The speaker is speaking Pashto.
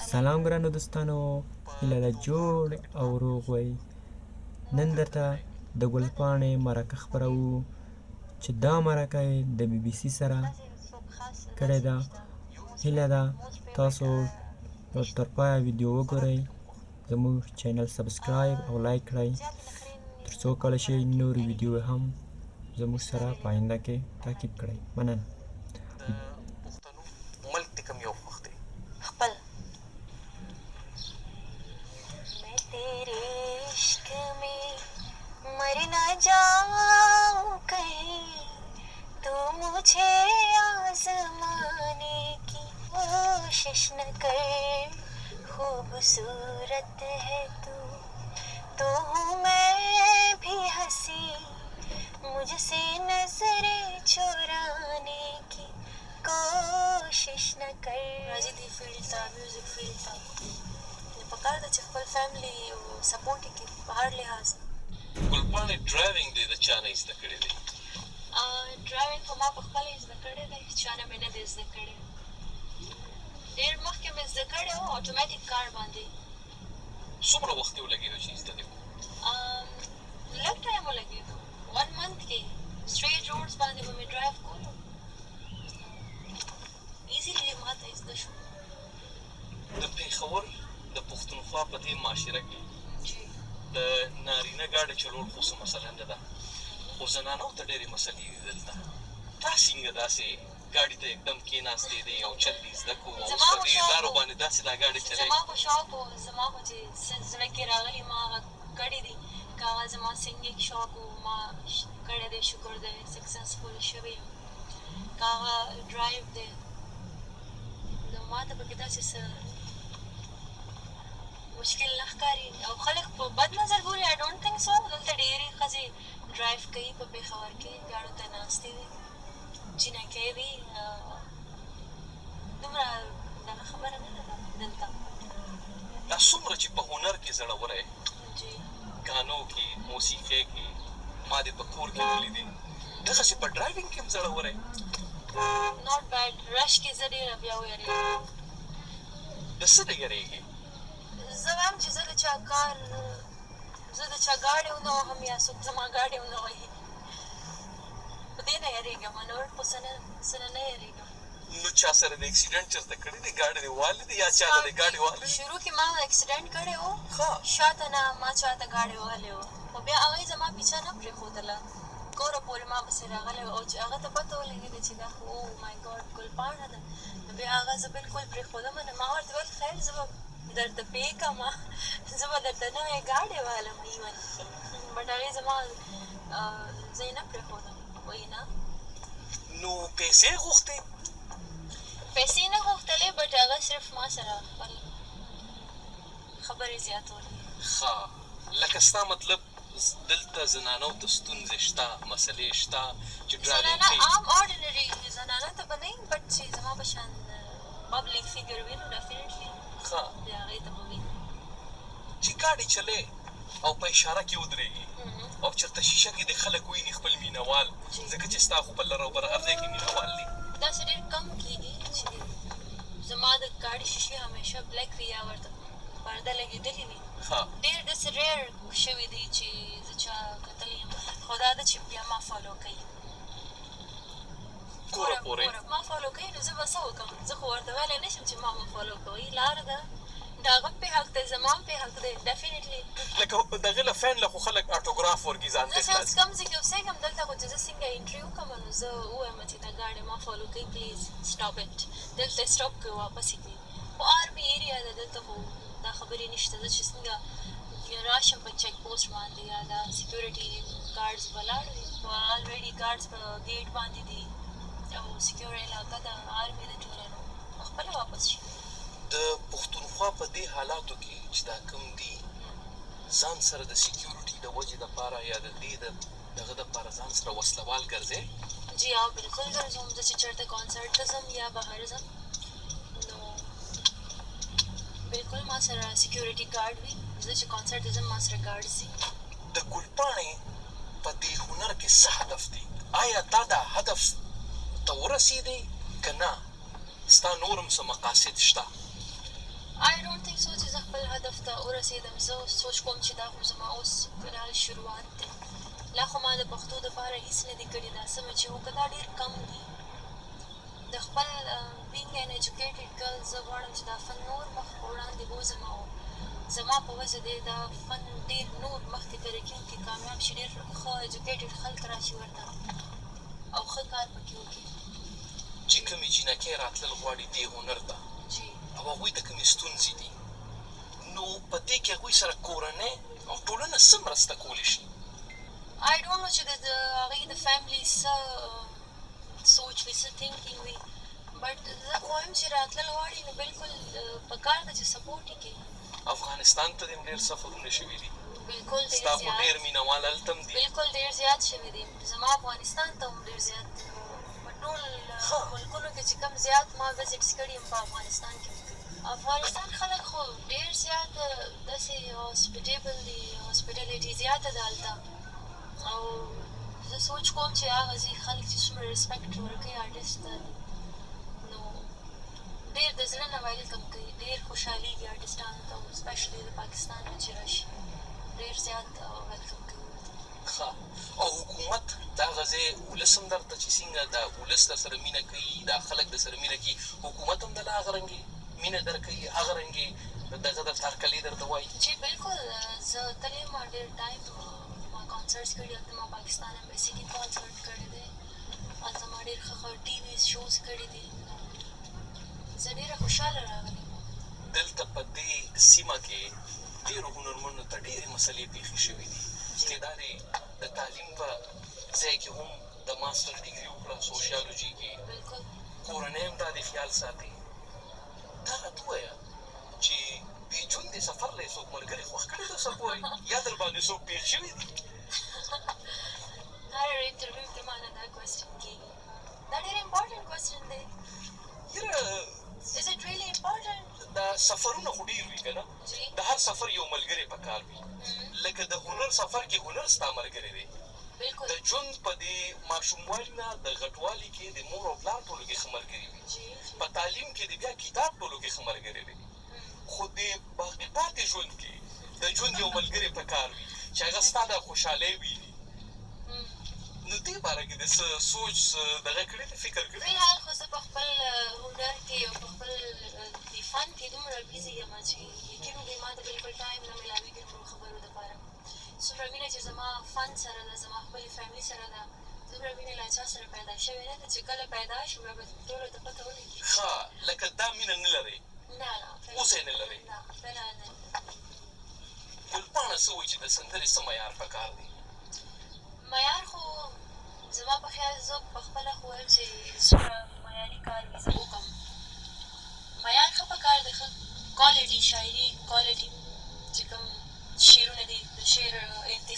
سلام ګرانو دوستانو، هیله ده جوړ او روغ وئ. نن درته د ګلپاڼې مرکه خپروو چې دا مرکه یې د بي بي سي سره کړې ده. هیله ده تاسو تر پایه ویډیو وګورئ، زموږ چینل سبسکرایب او لایک کړئ ترڅو کله شي نور ویډیو هم زموږ سره په آینده کې تعقیب کړئ. مننه. پښتنو ملک دې کوم یو خوښ دی؟ خپل. मैं तेरे इश्क में मर ना जाऊं कहीं, तू मुझे आजमाने की कोशिश न कर। खूबसूरत है तू तो हूँ मैं भी हंसी, मुझसे नजरें चुराने की कोशिश न कर। راځي دې فیلډ ته، میوزیک فیلډ ته، نو پکار ده چې خپل فیملی سپورټ یې کړي په هر لحاظ. ګلپاڼې، ډرایوینګ دې د چا نه زده کړی دی؟ ډرایوینګ خو ما په خپله زده کړی دی، چا نه مې نه دی زده کړی. ډېر مخکې مې زده کړی و اتوماتیک کار باندې. څومره وخت دې ولګېدو چې زده دې کړو؟ لږ ټایم ولګېدو، ون منث کې سټریټ روډز باندې به مې ډرایو کولو، ایزیلی ما ته زده شو. د پېښور د پښتونخوا په دې معاشره کې د نارینه ګاډی چلول خو څه مسله نه ده، خو زنانو ته ډېرې مسلې دي دلته. تا څنګه داسې ګاډي ته یکدم کېناستې دی او چل دې زده کړو او اوس په دې لارو باندې داسې دا ګاډی چلی؟ زما خو شوق و، زما خو چې څه زړه کې راغلي ما هغه کړي دي. که هغه زما سنګینګ شوق و، ما کړی دی، شکر دی سکسسفول شوی یم. که هغه ډرایو دی، نو ما ته پکې داسې څه مشکل نه ښکاري او خلک په بد نظر ګوري، I don't think so. دلته ډېرې ښځې ډرایو کوي په پېښور کې، ګاډو ته ناستې وي، جینکۍ وي، دومره دغه خبره نه ده دلته. دا څومره چې په هنر کې زړوره یې، ګانو کې، موسیقۍ کې، ما دې په کور کې ولیدې، دغسې په ډرایوینګ کې هم زړوره یې؟ Not bad. رش کې زه ډېره بیا ویرېږم. د څه نه یریږې؟ زه وایم چې زه د چا کار، زه د چا ګاډی ونه وهم یا څوک زما ګاډی ونه وهي، په دې نه یریږم، نور خو څه نه نه یریږم. نو چا سره دې اکسیډنټ چېرته کړی دی؟ ګاډی دې والي دی یا چا ته دې ګاډی والي؟ شروع کې ما اکسیډنټ کړی و، شاته نه ما چاته ګاډی وهلی و، خو بیا هغې زما پیچه نه پرېښودله، کوره پورې ما پسې راغلی و. او چې هغه ته پته ولګېده چې دا خو او مای ګاډ ګلپاڼه ده، نو بیا هغه زه بالکل پرېښودم نه. ما ورته ویل خیر، زه به درته پې کړم، زه به درته نوی ګاډی والم ایون، بټ هغې زما زه یې نه پرېښودم، وایي نه. نو پیسې غوښتې؟ پیسې نه غوښتلې، بټ هغه صرف ما سره خپل خبرې زیاتولې. ښه، لکه ستا مطلب دلته زنانو ته ستونزې شته، مسلې شته چې ډرایوینګ زنانه کوي؟ عام آرډینري زنانه ته به نه وي، بټ چې زما په شان پبلک فګر وي نو ډیفینیټلي بیا هغې ته به وي. چې ګاډی چلی او په اشاره کې ودرېږي او چېرته شیشه کې د خلک ویني خپل مینهوال، ځکه چې ستا خو په لر او بر هر ځای کې مینهوال دي. داسې ډېر کم کېږي چې زما د ګاډي شیشې همیشه بلیک وي یا ورته پرده لګېدلې وي. ډېر داسې ریر شوي دي چې زه چا کتلی یم، خو دا ده چې بیا ما فالو کوي کوره پورې. ما فالو کوي، نو زه به څه وکړم؟ زه خو ورته ویلی نه شم چې ما مه فالو کوئ. لاره ده، د هغه هم پې حق دی، زما هم پې حق دی، ډیفینیټلي. لکه د هغې له فین له خو خلک اټوګراف ورکړي ځان ته. زه چې اوس کوم ځای کې اوسېږم، دلته خو چې زه څنګه انټري وکړم، نو زه ووایم چې دا ګاډی ما فالو کوي، پلیز سټاپ اټ، دلته سټاپ کوي، واپس یې کوي. خو آرمي ایریا ده، دلته خو دا خبرې نشته. زه چې څنګه راشم په چیک پوسټ باندې یا دا سکیورټي ګارډز ولاړ وي، خو الریډي ګارډز په ګیټ باندې دي او سکیور علاقه ده، آرمي ده ټوله، نو خپله واپس شي. د پښتونخوا په دې حالاتو کې چې دا کوم دي، ځان سره د سکیورټي د وجې دپاره یا د دې د دغه دپاره ځان سره وسلوال ګرځې؟ جی ها، بالکل ګرځوم. زه چې چېرته کانسرټ ته ځم یا بهر ځم، نو بالکل ما سره سکیورټي ګارډ وي. زه چې کانسرټ ته ځم، ما سره ګارډ ځي. د ګلپاڼې په دې هنر کې څه هدف دی؟ آیا تا دا هدف ته ورسېدې که نه ستا نور هم څه مقاصد شته؟ I خپل هدف ته ورسېدم. زه اوس سوچ کوم چې دا خو زما اوس فلحال شروعات دی، لا خو ما د پښتو دپاره هېڅ نه دي کړي. دا څه مې چې وکړه دا ډېر کم دي. د خپل being an educated girl زه غواړم چې دا فن نور مخ په وړاندې بوځم، او زما په وجه دی دا فن ډېر نور مخکې ترقي وکړي، کامیاب شي، ډېر ښه educated خلک راشي ورته او ښه کار پکې وکړي. چې کومې جینکۍ راتلل غواړي دې هنر ته او هغوی ته کومې ستونزې دي، نو په دې کې هغوی سره کورنۍ او ټولنه څه مرسته کولی شي؟ I don't know چې د هغوی د family څه سوچ وي، څه thinking وي، but زه خو وایم چې راتلل غواړي نو بالکل په کار ده چې support یې کړي. افغانستان ته دې هم ډېر سفرونه شوي دي؟ بالکل، ډېر. ستا خو ډېر مینهوال هلته هم دي. بالکل، ډېر زیات شوي دي. زما افغانستان ته هم ډېر زیات، په ټول ملکونو کې چې کوم زیات ما visits کړي هم په افغانستان کې مې کړي. افغانستان خلک خو ډېر زیات داسې hospitable دي، hospitality زیاته ده هلته، او زه سوچ کوم چې هغه ځای خلک چې څومره respect ورکوي آرټسټ ته، نو ډېر د زړه نه welcome کوي، ډېر خوشحالېږي آرټسټانو ته، especially د پاکستان نه چې راشي ډېر زیات welcome کوي ورته. ښه، او حکومت د هغه ځای ولس هم درته چې څنګه د ولس در سره مینه کوي، دا خلک در سره مینه کوي، حکومت هم دله هغه رنګې مینه درکوي، هغه رنګې دغه درته هرکلی درته وایي؟ جی بالکل، زه تللی یم ډېر time، ما concerts کړي هلته، ما پاکستان embassy کې concert کړی دی، هلته ما ډېر ښه ښه TV shows کړي دي، نو زه ډېره خوشحاله راغلې یم. دلته په دې سیمه کې ډېرو هنرمندو ته ډېرې مسلې پېښې شوې دي. چې دا دی د تعلیم په ځای کې هم د master degree وکړه sociology کې. بالکل. کورنۍ هم دا دې خیال ساتي. دا راته ووایه چې دې ژوند دې سفر له یې څوک ملګری خوښ کړی در څه پورې یا در باندې څوک پېښ شوي دي؟ هر interview کې ما نه دا question کېږي. دا ډېر important question دی. یاره. Is it really important? دا سفرونه خو ډېر وي که نه؟ جی. د هر سفر یو ملګری پکار وي، لکه د هنر سفر کې هنر ستا ملګری دی. د ژوند په دې ماشوموالي نه د غټوالي کې د مور او پلار ټولو کې ښه ملګري وي. په تعلیم کې د بیا کتاب ټولو کې ښه ملګری دی، خو د باقي پاتې ژوند کې د ژوند یو ملګری پکار وي چې هغه ستا د خوشحالۍ ویني. نو دې باره کې د څه سوچ، څه دغه کړی دی، فکر کړی؟ فلحال خو زه په خپل هنر کې او په خپل دې فن کې دومره busy یم چې یقین وکړئ ما ته بالکل time نه میلاویږي نورو خبرو دپاره. څومره مینه چې زما فن سره ده، زما خپلې family سره ده، دومره مینه لا چا سره پیدا شوې نه ده. چې کله پیدا شي بیا به ټولو ته پته ولګي. ښه، لکه دا مینه نه لرې؟ نه نه. اوس یې نه لرې؟ نه، فلحال نه. ګلپاڼه څه وایي چې د سندرې څه معیار پکار دی؟ معیار خو زما په خیال، زه په خپله خو وایم چې څومره معیاري کار وي زه وکړم. معیار ښه پکار دی، ښه quality شاعري، quality چې کوم شعرونه دي، د شعر انتخاب.